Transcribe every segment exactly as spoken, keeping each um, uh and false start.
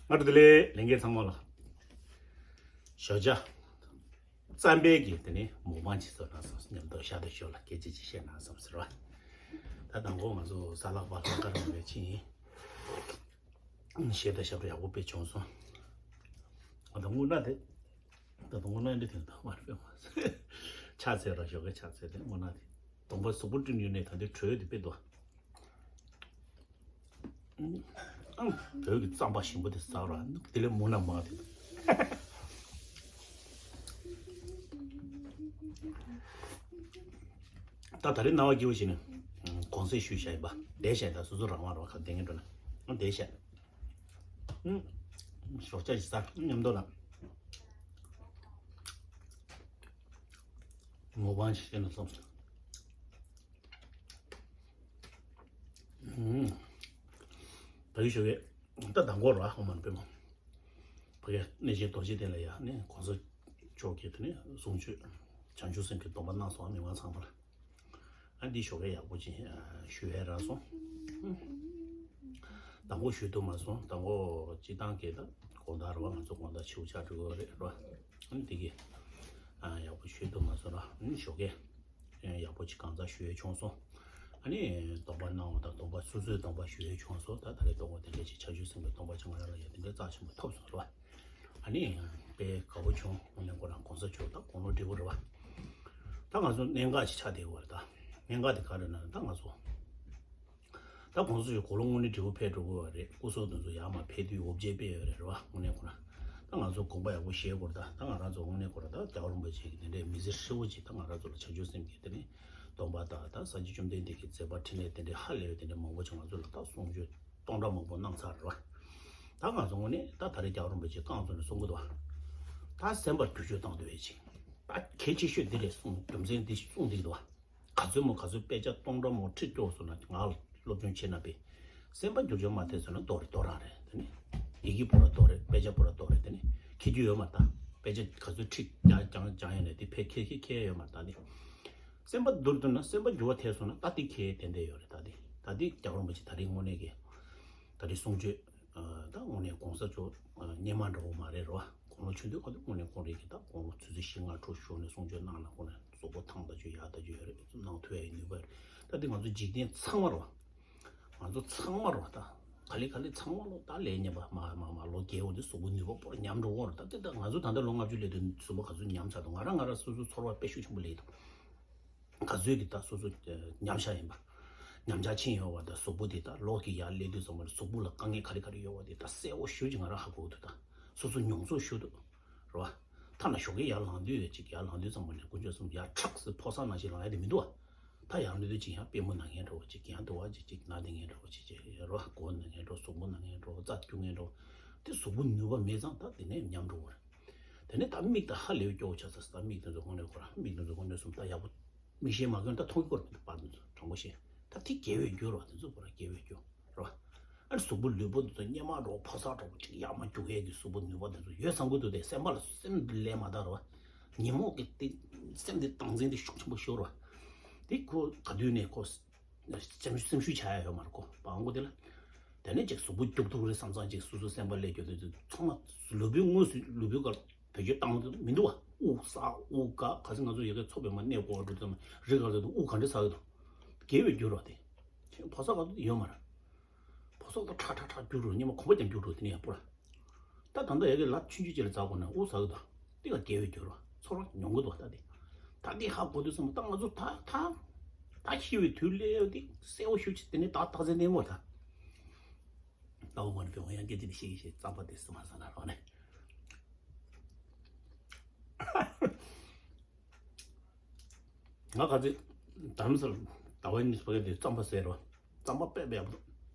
སྔ་དྲོ་བདེ་ལེགས། ལྷན་རྒྱས་ཚང་མ་ལ་ཞོགས་ཇ་རྩམ་པའི་གི་དེ་ནི་མོག་པང་ཅིག་བཟོས་གནང་སོང་། མཉམ་དུ་ཤ་དང་ཞོ་ལ་སྐད་ཆ་ཅིག་བཤད་གནང་སོང་ཟེར་བ། ད་དང་པོ་ང་ཚོ་ས་ལག་པ་ལྷག་དཀར་རང་ལ་ཕྱིན་ཡིན། གཞས་དང་ཞབས་བྲོ་ཡག་པོ་དཔེ་བྱུང་སོང་། ང་ད་དངོས་གནས་དེ། ད་དུང་དངོས་གནས་འདི་དེ་ད་མར་དཔེ་མ་ཆགས་ཚད་ར་ཞོགས་ཀས་ཆགས་ཚད་དེ་དངོས་གནས་དེ། གདོང་པ་གཟུགས་པོ་བཀྲུས་ཡོད་ནས་ད་འདི་དྲོད་དེ་དཔེ་འདུག་ཨང་། བོད་ཀྱི་རྩམ་པ་ཞིམ་པོ་དེ་ཟ་ར་དེ་ལས་མུ་ན་མ་དེ། ད་ད་རེས་རྣ་བ་སྐྱིད་པོ་བྱས་ནས་གུང་སེང་ཞུས་བཞག་ཡིན་པ། བསྡད་བཞག་ཡིན། ད་སོ་སོ་རང་དབང་རོགས་ཁ་བསྡད་ངེས་འགྲོ་ན་ཨང་བསྡད་བཞག་ཨུམ། ཞོགས་ཇ་ཞིག་ཟ། མཉམ་དུ་ལ་མོག་པང་ཞིག་བྱས་ན་བསམ་སོང་། ཨུམ། ད་གི་ཞོགས་ཀས་ད་དང་པོ་ར་ཧོ་མ་ནི་པེ་མ། ཕ་གི་གནས་ཆེན་རྡོ་རྗེ་གདན་ལ་ཡ་ནི་གོང་ས་མཆོག་གིས་དེ་ནི་གསུང་ཆོས་བྱང་ཆུབ་སེམས་ཀྱི་སྡོམ་པ་གནང་སོང་། མི་མང་ཚང་མ་ལ། ཨ་འདི་ཞོགས་ཀས་ཡག་པོ་ཅིག་ཞུ་ཡས་རག་སོང་། དང་པོ་ཞུ་ཐུབ་མ་སོང་། དང་པོ་སྤྱི་བཏང་གི་ད་དགོང་དག་རེད་བ། ང་ཚོ་དགོང་དག་ཕྱི་པོ་ཆགས་འགྲོ་གི་རེད་རེད་བ། ཨ་འདི་གི་ཨ་ཡག་པོ་ཞུ་ཐུབ་མ་སོང་ར། ཨ་ནི་ཞོགས་ཀས་ཡག་པོ་ཅིག་གང་ཙམ་ཞུ་ཡས་བྱུང་སོང་། ཨ་ནི་སྡོམ་པ་གནང་བ་དང་སྡོམ་པ་སོ་སོའི་སྡོམ་པ་ཞུ་ཡས་བྱུང་སོང་། ད་ད་རེས་སྡོམ་པ་དེ་འདྲས་ཅིག་བྱང་ཆུབ་སེམས་ཀྱི་སྡོམ་པ་ཅིག་ང་རང་ལ་ཡ་དེ་འདྲས་རྩ་ཆེན་པོ་ཐོབ་སོང་རེད་བ། ཨ་ནི་དཔེ་དགའ་པོ་བྱུང་། དངོས་གནས་ཁོ་རང་གོང་ས་མཆོག་དང་དགུང་ལོ་བགྲེས་པོ་རེད་བ། ད་ང་ཚོ་གནད་འགག་ཅིག་ཆགས་བསྡད་ཡོད་རེད། ད་གནད་འགག་དེ་ག་རེ་ན་ད་ང་ཚོ་ད་གོང་ས་མཆོག་དགུང་ལོ་དངོས་གནས་བགྲེས་པོ་ཕེབས་འགྲོ་གི་ཡོད་རེད། སྐུ་སྲོག་དེ་ཚོ་ཡར་མར་ཕེབས་དུས་འོ་བརྒྱལ་དཔེ་ཡོད་རེད་རེད་བ། དངོས་གནས་ཁོ་རང་ད་ང་ཚོ་དགོངས་པ་ཡག་པོ་བཞེས་དགོས་རེད། ད་ད་ང་རང་ཚོ་དངོས་གནས་ཁོ་རང་ད་རྒྱལ་བ་རིན་པོ་ཆེ་གི་དེ་འདྲའི་མི་ཚེ་ཧྲིལ་བོ་ཅིག་ད་ང་རང་ཚོ་ལ་བྱང་ཆུབ་སེམས་ཀྱི་དེ་ནས་སྡོམ་པ་དང་ད་ས་སྐྱ་བཅོམ་ལྡན་འདས་ཀྱི་མཛད་པ་འཕྲིན་ལས་དེ་འདྲའི་ཧ་ལས་པའི་དེ་འདྲའི་མང་པོ་ཅིག་ང་ཚོ་ལ་ད་གསུང་ཆོས་སྟོང་ཕྲག་མང་པོ་གནང་ཚར་རེད་བ། ད་ང་ཚོ་དངོས་གནས་ད་ད་རེས་རྒྱལ་བ་རིན་པོ་ཆེ་རྐང་བཙུགས་ནས་གསུང་གི་འདུག་བ། ད་སེམས་པ་བསྒྱུར་བཅོས་བཏང་འདོད་ཡོད་ཅིག་ད་གལ་ཆེ་ཤོས་འདི་རེད་གསུང་རྒྱུ་མཚན་འདི་གསུང་འདི་གི་འདུག་བ། ག་ཚོད་མོ་ག་ཚོད་དཔེ་ཆ་སྟོང་ཕྲག་མོ་ཁྲིད་སྐྱོ་སོང་ན་ང་སློབ་སྦྱོང་བྱེད་ན་པས། སེམས་པ་བསྒྱུར་བཅོས་མ་ཐེབས་སོང་ན་རྡོ་རེད་རྡོ་རང་རེད། དེ་ནི་ཡི་གེ་པོ་ར་རྡོ་རེད། དཔེ་ཆ་པོ་ར་རྡོ་རེད། དེ་ནི་ཁྱེད་རྒྱུ་ཡོད་མ་རེད། ད་དཔེ་ཆ་ག་ཚོད་ཁྲིད་ཀྱང་ཀྱང་ཀྱང་ཡོད་ནས་དེ་ཕལ་ཁེ་ཁེ་ཁེ་ཡོད་མ་རེད། ད་དེ་སེམས་པ་བསྒྱུར་ཐུབ་ན་སེམས་པ་འགྱུར་བ་ཐེབས་སོང་ན་ད་དེ་ཁེ་ཏན་ཏན་ཡོད་རེད། ད་དེ་ད་དེ་རྒྱལ་བ་རིན་པོ་ཆེ་ད་རེས་དངོས་གནས་ཀྱི་ད་རེས་གསུང་ཆོས་ད་དངོས་གནས་གོང་ས་མཆོག་སྔོན་མ་འདྲ་བོ་མ་རེད་རོ། དགུང་ལོ་ཆུང་དུས་ཁ་ཐུག་དངོས་གནས་ཁོང་རང་གིས་ད་དགུང་ལོ་ཆུ་ཚོད་བཞི་ལྔ་དྲུག་ཞོགས་ནས་གསུང་ཆོས་གནང་ན་ཁོང་རང་གཟུགས་པོ་ཐང་ད་ཆོས་ཡག་ད་ཆོས་ཡོད་རེད། གནང་ཐུབ་ཡག་གི་ནུས་པ་རེད། ད་འདི་ང་ཚོ་འཇིག་རྟེན་ཚང་མ་རོ། ང་ཚོ་ཚང་མ་རོ། ད་ག་ལེ་ག་ལེ་ཚང་མ་ལོ་ད་ལས་ཉམས་པ་མ་མ་མ་ལོ་རྒས་འོང་དུས་གཟུགས་པོ་ནུས་པ་པོ་ར་ཉམས་འགྲོ་གི་རེད། ད་དེ་ད་ང་ཚོ་ད་ལྟ་ལོ་ལྔ་བཅུ་སླེབས་དུས་གཟུགས་པོ་ག་ཚོད་ཉམས་ཚར་འདུག་ང་རང་ང་རང་སོ་སོ་ཚོར་བ་དཔེ་ཤུགས་ཆེན་པོ་སླེབས་འདུག་ག་ཚོད་ཀྱི་ད་སོ་སོ་ཉམས་ཆག་ཡིན་པ། ཉམས་ཆག་ཕྱིན་ཡོད་པ་དང་གཟུགས་པོ་དེ་ད་ལོ་གི་ཡར་སླེབས་དུས་ཙམ་པ་ལ་གཟུགས་པོ་ལ་དཀའ་ངལ་ག་རེ་ག་རེ་ཡོད་པ་དེ་ད་གསལ་པོ་ཞེ་པོ་ཅིག་ང་རང་ཧ་གོ་གི་འདུག་ད་སོ་སོ་མྱོང་ཚོར་ཞུ་འདུག་རེད་བ། ཐ་ན་ཞོགས་ཀས་ཡར་ལངས་དུས་ཅིག་ཡར་ལངས་དུས་ཙམ་པ་ནས་དཀོན་མཆོག་གསུམ་ཡར་ཁྲག་སེ་ཕོ་གསར་ནང་བཞིན་ལངས་ཡ་དེ་མི་འདུག་བ། ད་ཡར་ལངས་དུས་ཅིག་ཡང་པུས་མོ་ན་མཁན་འདྲ་བོ་ཅིག་ཡང་དུ་བ་ཅིག་ཅིག་ན་བསྡད་མཁན་འདྲ་བོ་ཅིག་ཅིག་རེད་བ། མགོ་ན་མཁན་འདྲ་བོ་གཟུགས་པོ་ན་མཁན་འདྲ་བོ་རྩ་སྐྱུག་མཁན་འདྲ་བོ། དེ་གཟུགས་པོ་ནུས་པ་མེད་ཙང་ད་དེ་ནས་ཉམས་འགྲོ་བ་རེད། དེ་ནས་ད་མིག་ད་ཧ་ལས་སྐྱོ་བོ་ཆགས་ཚར། ད་མིག་དེ་ཚོ་དངོས་གནས་ཁོ་རང་མིག་དེ་ཚོ་དངོས་གནས་སོང་ད་ཡག་པོ་མིག་ཤེལ་མ་གྱོན་ད་མཐོང་གི་སྐོར་དེ་པར་དེ་ཚོ་དྲང་པོ་བཤད། ད་དེ་དགེ་བའི་རྒྱུ་རོ། དེ་ཚོ་ཁོ་རང་དགེ་བའི་རྒྱུ་རོ། ཨ་ནི་གཟུགས་པོ་ལུས་པོ་དེ་ཚོ་སྙེ་མ་འདྲ་བོ་ཕོ་གསར་འདྲ་བོ་ཅིག་ཡར་མར་རྒྱུག་ཡས་ཀྱི་གཟུགས་པོ་ནུས་པ་དེ་ཚོ་ཡོད་བསམ་གི་འདུག་དེ་སེམས་པ་ལ་སེམས་ལས་མ་དག་རོ། ཉོན་མོངས་ཀྱི་དེ་སེམས་དེ་སྟངས་འཛིན་དེ་ཤུགས་ཆེན་པོ་ཤོར་རོ། དེ་ཁོ་ག་དུས་ནས་ཁོ་སེམས་སེམས་ཤུགས་ཆག་ཡ་ཡོད་མ་རེད་ཁོ་པང་གོ་དེ་ལ། དེ་ནས་ཅིག་གཟུགས་པོ་རྒྱུག་ཐུབ་རེད་བསམ་ཙང་ཅིག་སོ་སོ་སེམས་པ་ལས་སྐྱོ་དེ་ཚོ་ཚང་མ་ལུས་པོའི་དངོས་སུ་ལུས་པོའི་སྐབས་བེད་སྤྱོད་བཏང་མི་འདུག་བ། དབུགས་བསགས་དབུགས་འགག་ག་ཚོད་ང་ཚོ་ཡ་གི་ཚོགས་པའི་མ་གནས་སྐོར་འགྲོ་ཙམ་རི་ག་ཚོད་དུ་དབུགས་ག་འདྲ་ཟ་གི་འདུག་དགེ་བའི་རྒྱུ་རོ་དེ། ཁྱེད་ཕོ་གསར་ག་ཚོད་ཡོད་མ་རེད། ཕོ་གསར་ད་ཁྲག་ཁྲག་ཁྲག་རྒྱུག་འགྲོ་སྙེ་མ་ཁོམ་པ་ཀྱང་རྒྱུག་འགྲོ་དེ་ནས་ཡང་སྤུ་ར། ད་ད་ལྟ་ཡ་གི་ལ་ཆུང་ཆུང་ཅིག་ལ་འཛག་དགོས་ན་དབུགས་ཟ་གི་འདུག་དེ་ག་དགེ་བའི་རྒྱུ་རོ། ཚོར་བ་མྱོང་གི་འདུག་ད་དེ། ད་དེ་ཧ་གོ་དུས་ཙམ་ད་ང་ཚོ་ད་ད་ད་ཤི་བའི་དུས་སླེབས་དེ་གསལ་བོ་ཤོད་ཅིག་དེ་ནས་ད་རྟགས་མཚན་གནས་ངོ་ད། ད་འོ་མ་ནི་བེ་འོ་ཡང་སྐད་ཆ་དེ་ཤེས་ཤེས་རྩམ་པ་དེ་སུ་མ་ཟ་ན་རོགས་ནས། ང་ག་ཚོད་དྷ་རམ་ས་ལ་ཟླ་བ་གཉིས་ཕ་གི་དེ་རྩམ་པ་ཟས་རོ། རྩམ་པ་དཔེ་དཔེ་ཡག་པོ་འདུག་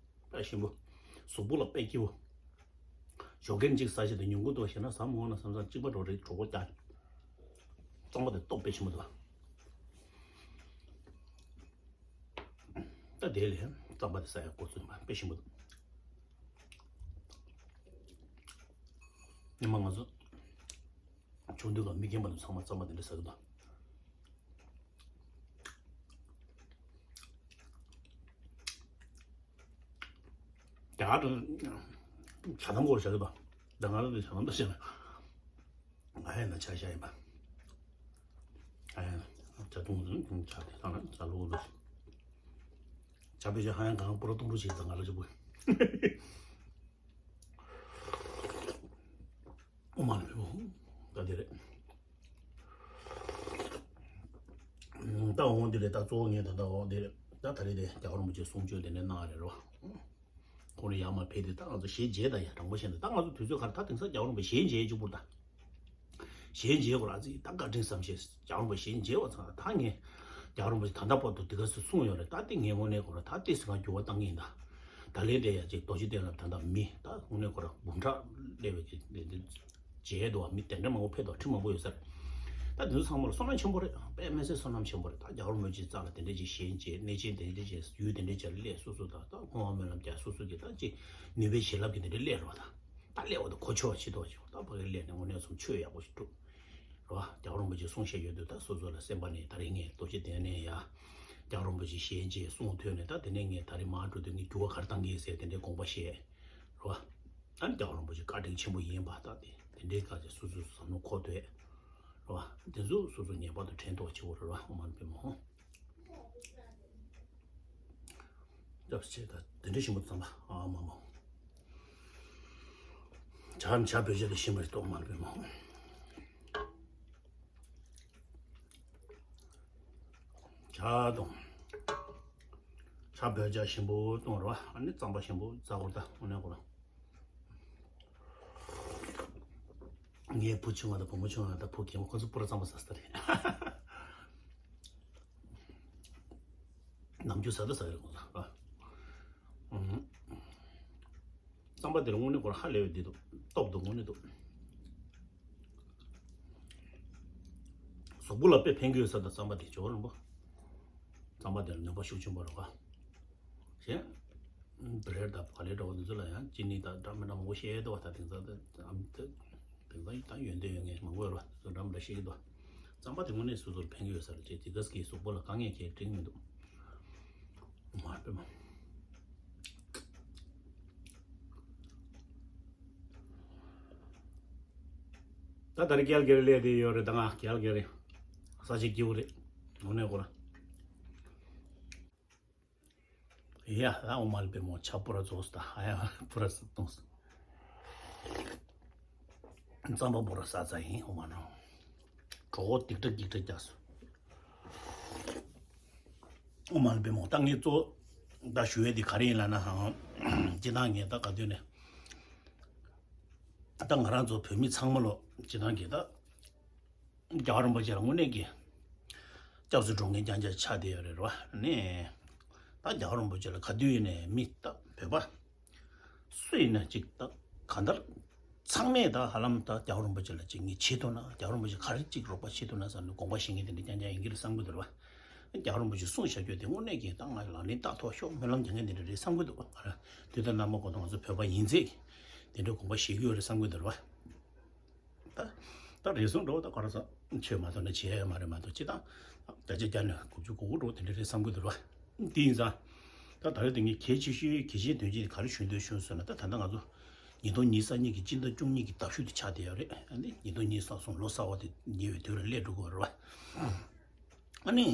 དཔེ་ཞིམ་པོ། གཟུགས་པོ་ལ་དཔེ་སྐྱིད་པོ། ཞོགས་ཀས་གཅིག་ཟ་བྱས་དུས་ཉུང་ཀུ་འདུག་ཞེ་ན་ཟ་མི་འོང་ན་བསམ་བསམ་གཅིག་པ་འགྲོ་རེད་གྲོགས་པོ་ཀྱང་། རྩམ་པ་དེ་ཏོག་དཔེ་ཞིམ་པོ་འདུག་ད་དེ་ལས་རྩམ་པ་དེ་ཟ་ཡ་འགོ་ཚུགས་པ་དཔེ་ཞིམ་པོ་འདུག་ཉི་མ་ང་ཚོ་ཆུང་དུས་ལ་མི་རྒན་པ་ཚོ་ཚང་མ་རྩམ་པ་དེ་འདྲ་ཟ་གི་འདུག་རྒྱ་གར་དུ་ཇ་དམ་སྐོར་བྱ་གི་འདུག་ད་ང་ལ་དེ་བྱ་བ་འདྲ་བྱས་ན། ང་ཡང་ན་ཆ་བཞག་ཡིན་པ། ང་ཡང་ན་ཇ་འཐུང་འཐུང་ཆ་དེ་དང་ན་ཇ་ལུག་ལུག་ཇ་བེད་སྤྱོད་ཧ་ཡང་གང་པུ་ར་སྟོང་དྲུག་བྱེད་ཙང་ང་ལ་ཅི་པུ། ཨོ་མ་ལ་ཕེབས་པོ། ད་དེ་རེད། ད་འོང་དེ་རེད། ད་གཙོ་བོ་ངས་ད་ད་འོང་དེ་རེད། ད་ད་རེད་དེ་རྒྱལ་བ་རིན་པོ་ཆེ་གསུང་ཆོས་དེ་འདྲ་གནང་རེད་རོ། ཁོང་རེ་ཡར་མར་ཕེབས་ཏེ་ད་ང་ཚོ་ཞལ་མཇལ་ད་ཡ་དྲང་པོ་བཤད་ན་ད་ང་ཚོ་དུས་ཚོད་ག་རེ་ད་དེང་སང་རྒྱལ་བ་རིན་པོ་ཆེ་ཞལ་མཇལ་བཅུག་པུར་ད། ཞལ་མཇལ་གོ་ར་ཚིག་ད་བཀའ་དྲིན་བསམ་ཤེས་རྒྱལ་བ་རིན་པོ་ཆེ་ཞལ་མཇལ་བ་ཚང་ད་ངས་རྒྱལ་བ་རིན་པོ་ཆེ་ད་ལྟ་བར་དུ་དེ་ག་ཚོད་གསུངས་ཡོད་རེད། ད་དེ་ངས་དངོས་གནས་གོ་ར་ད་དེ་སི་ང་འགྱུར་བ་བཏང་གི་ཡིན་ད། ད་ལན་དེ་ཡ་ཅིག་རྡོ་རྗེ་གདན་ལ་ད་ད་མི་ད་དངོས་གནས་གོ་ར་འབུམ་ཕྲག་སླེབས་པའི་ཅིག་དེ་དེ། མཇལ་འདུག་བ། མི་དེ་འདྲ་མང་པོ་ཕེབས་འདུག་ཁྲི་མང་པོ་ཡོད་ས་རེད། ད་དེ་ཚོ་ཚང་མ་ལ་བསོད་ནམས་ཆེན་པོ་རེད། དཔེ་མི་སྲིད་བསོད་ནམས་ཆེན་པོ་རེད། ད་རྒྱལ་བ་རིན་པོ་ཆེའི་རྩ་ལ་དེ་འདྲ་ཅིག་ཞལ་མཇལ་གནས་ཆེན་དེ་འདྲ་ཅིག་ཡུལ་དེ་འདྲ་ཅིག་ལ་སླེབས་སོ་སོ་ད་ད་ཁོང་དབང་སྨོན་ལམ་རྒྱག་སོ་སོ་གི་ད་ཅིག་ནུས་པའི་བྱིན་རླབས་ཀྱི་དེ་འདྲ་སླེབས་རོགས་ད། ད་སླེབས་འོ་ད་གོ་ཆོད་ཅི་ཐོག་ཅིག་ད་ཕ་གི་སླེབས་ནས་དངོས་གནས་སོང་ཆོས་ཡག་པོ་ཞིག་འགྲུབ་རོགས། རྒྱལ་བ་རིན་པོ་ཆེ་གསུང་བཤད་ཡོད་དུས་ད་སོ་སོ་ལ་སེམས་པ་ནས་ད་རེས་ངས་རྡོ་རྗེ་གདན་ནས་ཡ་རྒྱལ་བ་རིན་པོ་ཆེ་ཞལ་མཇལ་གསུང་ཐོས་ནས་ད་དེ་ནས་ངས་ད་རེས་མར་འགྲོ་དུས་ངས་འགྱུར་བ་ག་རེ་བཏང་གི་ཡིན་ཟེར་དེ་འདྲའི་དགོངས་པ་བཞེས་རོགས། ཨ་ནི་རྒྱལ་བ་རིན་པོ་ཆེ་བཀའ་དྲིན་ཆེན་པོ་ཡིན་པ་ད་དེ་དེ་འདྲའི་སྐབས་ཀྱི་སོ་སོའི་བསམ་བློ་འཁོར་འདོད་རོ། དེ་ཚོ་སོ་སོ་ངེས་པར་དུ་དྲན་ཐོག་ཆེ་བོ་རེད་རོ། ཨོཾ་མ་ཎི་པདྨེ་ཧཱུྃ། སྐྱབས་ཆེ་ད་དེ་འདྲའི་ཞིམ་པོ་ཙམ་པ་ཨ་མ་མ། ཇ་ཇ་བོད་ཇ་དེ་ཞིམ་པོ་རེད། ཨོཾ་མ་ཎི་པདྨེ་ཧཱུྃ། ཇ་དང་། ཇ་བོད་ཇ་ཞིམ་པོ་བཏུང་རོ། ཨ་ནི་རྩམ་པ་ཞིམ་པོ་ཟ་དགོས་ད་དངོས་གནས་གོ་ར། ངའི་བུ་ཆུང་བ་དང་བུ་མོ་ཆུང་བ་དང་བུ་རྒན་མོ་ཁོ་ཚོ་པུ་ར་རྩམ་པ་ཟ་ས་རེད། ནམ་རྒྱུན་ཟ་ད་ཟ་གི་རེད་ཁོ་ཚོ། ཨ། ཨུམ། རྩམ་པ་དེ་ལ་དངོས་གནས་ཁོ་ར་ཧ་ལས་པའི་འདི་འདུག་སྟོབས་འདུག་དངོས་གནས་འདུག་གཟུགས་པོ་ལ་དཔེ་ཕན་གྱི་ཡོད་ས་དང་རྩམ་པ་དེ་ཇོ་བོ་རིན་པོ། རྩམ་པ་དེ་ལ་ནུས་པ་ཤུགས་ཆེན་པོ་རེད་པ། གཞན། བི་རེར་དང་བ་ལེ་འདྲ་བོ་འདི་ཚོ་ལ་ཡང་ཅི་ནི་དང་འདྲ་མི་འདྲ་མང་པོ་བཤད་འདུག་བ། ད་དེང་སང་དེ་ཨམ་དེ་དེང་སང་ད་ཡོན་ཏན་ཡོད་མཁན་མང་པོ་ཡོད་རེད་པ། དེ་ཚོ་འདྲ་མི་འདྲ་བཤད་ཀྱི་འདུག་རྩམ་པ་དེ་དངོས་གནས་སོ་སོར་ཕན་གྱི་ཡོད་ས་རེད། ཅེས་དེ་ག་སྐྱེས་གཟུགས་པོ་ལ་དཀའ་ངལ་གྱི་འབྲིང་མི་འདུག་མ་དཔེ་མ། ད་ད་རེས་རྒྱལ་རྒྱལ་ལས་དེ་ཡོད་རེད། ད་ང་རྒྱལ་རྒྱལ་རེད། ས་ཆ་སྐྱིད་པོ་རེད། དངོས་གནས་གོ་ར། ཡ་ད་ཨོཾ་མ་ཎི་པདྨེ་ཧཱུྃ། ཇ་པུ་ར་རྫོགས་སོང་ད། ཨ་ཡ་པུ་ར་ཟ་བཏུང་སོང་། རྩམ་པ་པུ་ར་ཟ་ཚར་ཡིན། ཨོཾ་མ་ཎི། གྲོད་ཁོག་སྡིག་ཏྲ་སྡིག་ཏྲ་རྒྱག་སོང་། ཨོཾ་མ་ཎི་པདྨེ་ཧཱུྃ། ད་ངས་གཙོ་ད་ཞུ་ཡས་དེ་ག་རེ་ཡིན་ལབ་ན་ཧང་། སྤྱིར་བཏང་ངས་ད་ག་དུས་ནས་ད་ང་རང་ཚོ་བོད་མི་ཚང་མ་ལོ་སྤྱིར་བཏང་གི་ད། རྒྱལ་བ་རིན་པོ་ཆེ་ལ་དངོས་གནས་ཀྱི་སྐྱབས་སུ་འགྲོ་མཁན་རྐྱང་རྐྱང་ཆགས་བསྡད་ཡོད་རེད་རོ། ནས་ད་རྒྱལ་བ་རིན་པོ་ཆེ་ལ་ག་དུས་ཡིན་ནའི་མི་ད་བོད་པ་སུ་ཡིན་ན་ཅིག་ད་གང་ལྟར་ཚང་མས་ད་ཧ་ལམ་ད་རྒྱལ་བ་རིན་པོ་ཆེ་ལ་ཅིག་ངས་བྱེད་ཐུབ་ན། རྒྱལ་བ་རིན་པོ་ཆེ་ག་རེ་ཅིག་རོགས་པ་བྱེད་ཐུབ་ན་བསམ་ནས་དགོངས་པ་བཞེས་མཁན་དེ་འདྲ་རྐྱང་རྐྱང་ཡིན་གྱི་རེད་བསམ་གྱི་འདུག་རོ། རྒྱལ་བ་རིན་པོ་ཆེ་གསུངས་བཞག་རྒྱུ་དེ་དངོས་གནས་ཀྱི་ད་ང་ལག་ལེན་བསྟར་ཐུབ་ཤོག་སྨོན་ལམ་རྒྱག་མཁན་དེ་འདྲ་རེད་བསམ་གྱི་འདུག་ང་རང་དུས་དང་རྣམ་པ་ཀུན་ཏུ་ང་ཚོ་བོད་པ་ཡིན་ཚད་དེ་འདྲ་དགོངས་པ་བཞེས་ཀྱི་ཡོད་རེད་བསམ་གྱི་འདུག་རོ། ད་ད་རེ་ཟུང་འགྲོ་ད་ག་རེ་ཟ་ཆོས་མ་ཐོབ་ན་བྱེད་ཡ་མ་རེད་མ་གཏོགས་ཅི་ད་བརྒྱ་ཆ་བརྒྱ་ནས་དགུ་བཅུ་གོ་དགུ་འགྲོ་དེ་འདྲ་རེད་བསམ་གྱི་འདུག་རོ། དེ་ཡིན་ཙང་ད་ད་རེས་དེ་ངས་གལ་ཆེ་ཤོས་གལ་ཆེའི་དོན་ཆེན་ག་རེ་ཞུ་འདོད་བྱུང་ཟེར་ན། ད་ད་ལྟ་ང་ཚོ་ཉིས་སྟོང་ཉི་ཤུ་རྩ་གཉིས་ཀྱི་སྤྱི་ཟླ་བཅུ་གཉིས་ཀྱི་ཟླ་བཞུགས་དེ་ཆགས་བསྡད་ཡོད་རེད། ཨ་ནི་ཉིས་སྟོང་ཉི་ཤུ་རྩ་གསུམ་ལོ་གསར་པ་དེ་ཉེ་བའི་དུས་ལ་སླེབས་འགྲོ་གི་ཡོད་རེད་བ། ཨ་ནི་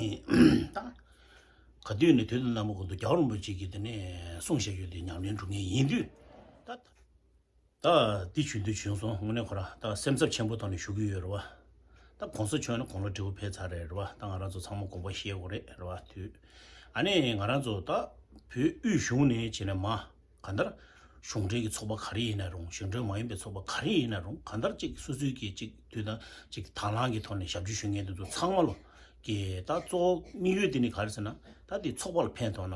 ད་ག་དུས་ནས་དུས་དང་རྣམ་པ་ཀུན་ཏུ་རྒྱལ་བ་རིན་པོ་ཆེ་གིས་དེ་ནས་གསུངས་བཞག་ཡོད་དེ་ཉམས་ལེན་སྒྲུབ་མཁན་ཡིན་དུས་ད། ད་འདི་ཞུ་འདོད་བྱུང་སོང་། དངོས་གནས་ཁོ་རང་ད་སེམས་འཚབ་ཆེན་པོ་ཐོག་ནས་ཞུ་གི་ཡོད་རེད་བ། ད་གོང་ས་མཆོག་ནི་དགུང་ལོ་བགྲེས་པོ་ཕེབས་ཚར་རེད་རེད་བ། ད་ང་རང་ཚོ་ཚང་མ་དགོངས་པ་བཞེས་དགོས་རེད་རེད་བ་དུས། ཨ་ནི་ང་རང་ཚོ་ད་བོད་དབུས་གཞུང་ནས་བྱས་ནས་མ་གང་ལྟར་གཞུང་འབྲེལ་གྱི་ཚོགས་པ་ག་རེ་ཡིན་ན་རུང་། གཞུང་འབྲེལ་མ་ཡིན་པའི་ཚོགས་པ་ག་རེ་ཡིན་ན་རུང་། གང་ལྟར་ཅིག་སོ་སོའི་གི་ཅིག་དུས་དང་ཅིག་དང་བླངས་ཀྱི་ཐོག་ནས་ཞབས་ཕྱི་ཞུ་མཁན་དེ་ཚོ་ཚང་མ་ལོ་གི་ད་གཙོ་བོ་དམིགས་ཡུལ་དེ་ནི་ག་རེ་ཟེར་ན། ད་དེ་ཚོགས་པ་ལ་ཕན་ཐོགས་ན།